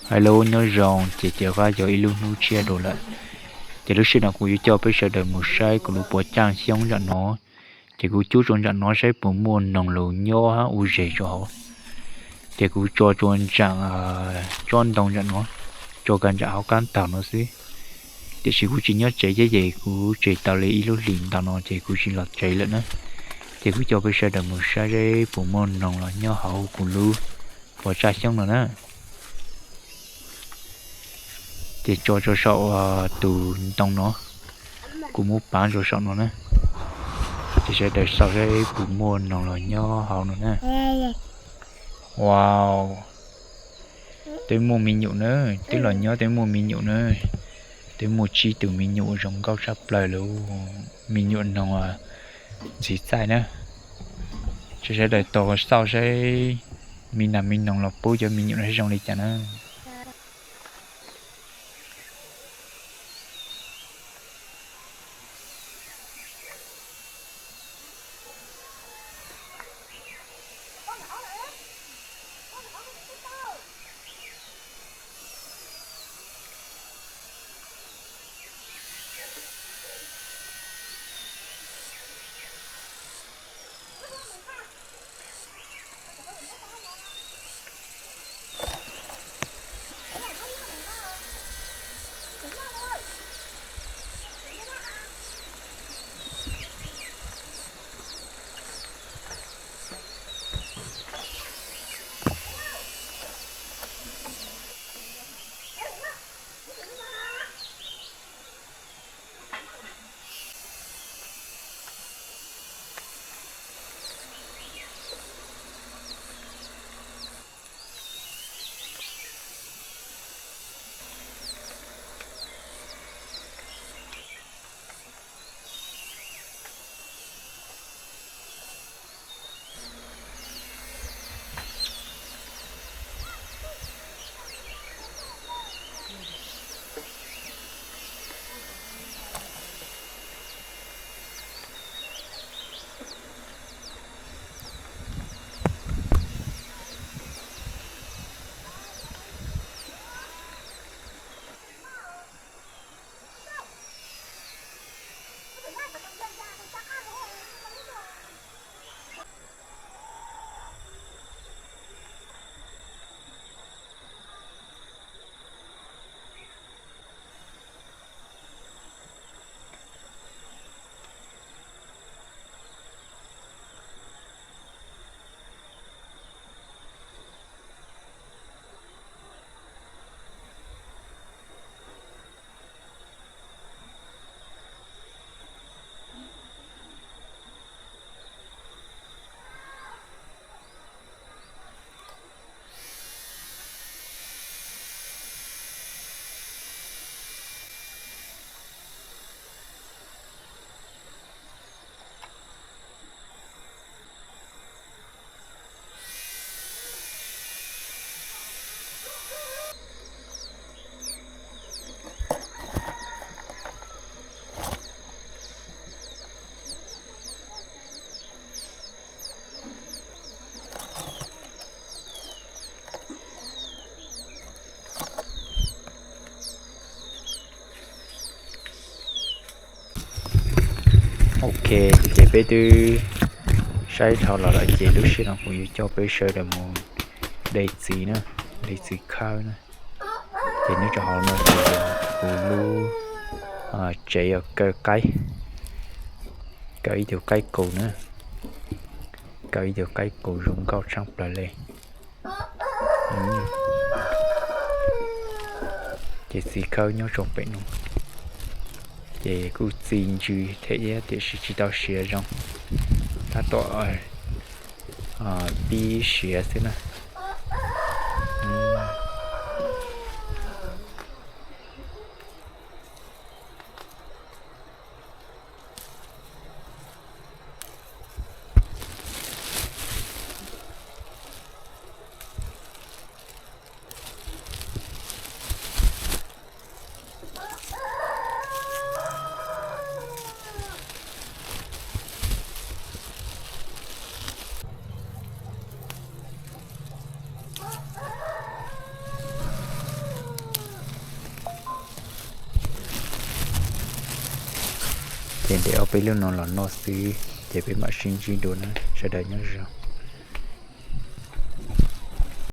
Hello, nyob zoo, ces cia qab yog ib lub hnub tshiab rau lawm. Ces lub sij hawm no kuv yuav coj peb sawv daws mus saib kuv lub puas caj xyoob nram no. Ces kuv cub rau nram no saib puas muaj noog los nyob ua zes rau hauv. Ces kuv tso rau nram tsob ntoo nram no, tso kiag nram hauv kab ntag no xwb. Tiam sis kuv tsis nyob tsev thiab ces kuv tseg tau li ib lub hlis ntawm no ces kuv tsis los tsev lawm na. Ces kuv coj peb sawv daws mus saib seb puas muaj noog los nyob hauv kuv lub puas caj xyoob no na. Ces tso rau saum tus ntoo no, kuv muab pav rau saum no na. Ces sawv daws xauj seb puas muaj noog los nyob hauv no na. Wow, twb muaj me nyuam na, twb los nyob twb muaj me nyuam na. Twb muaj tsib tus me nyuam zoo nkauj tshaj plaws li, me nyuam noog ntxim txaij na. Ces sawv daws tos xauj seb me nas me noog los pub cov me nyuam no zoo li cas na. Ok, ces peb twb saib dhau los lawm ces lub sij hawm no kuv yuav coj peb sawv daws mus de txiv na, de txiv khawb na. Ces nyob rau hauv no ces kuv lub tsev uas kaw qaib, kaw ib tug qaib qus na, kaw ib tug qaib qus zoo nkauj tshaj plaws li. Ces txiv khawb nyob rau pem no, ces kuj txi ntsws thiab tiam sis tsis tau siav zoo, tab tom pib siav xwb na. Ces ntes ob peb lub no los noj xwb, ces peb mam sib ntsib dua na, sawv daws nyob zoo.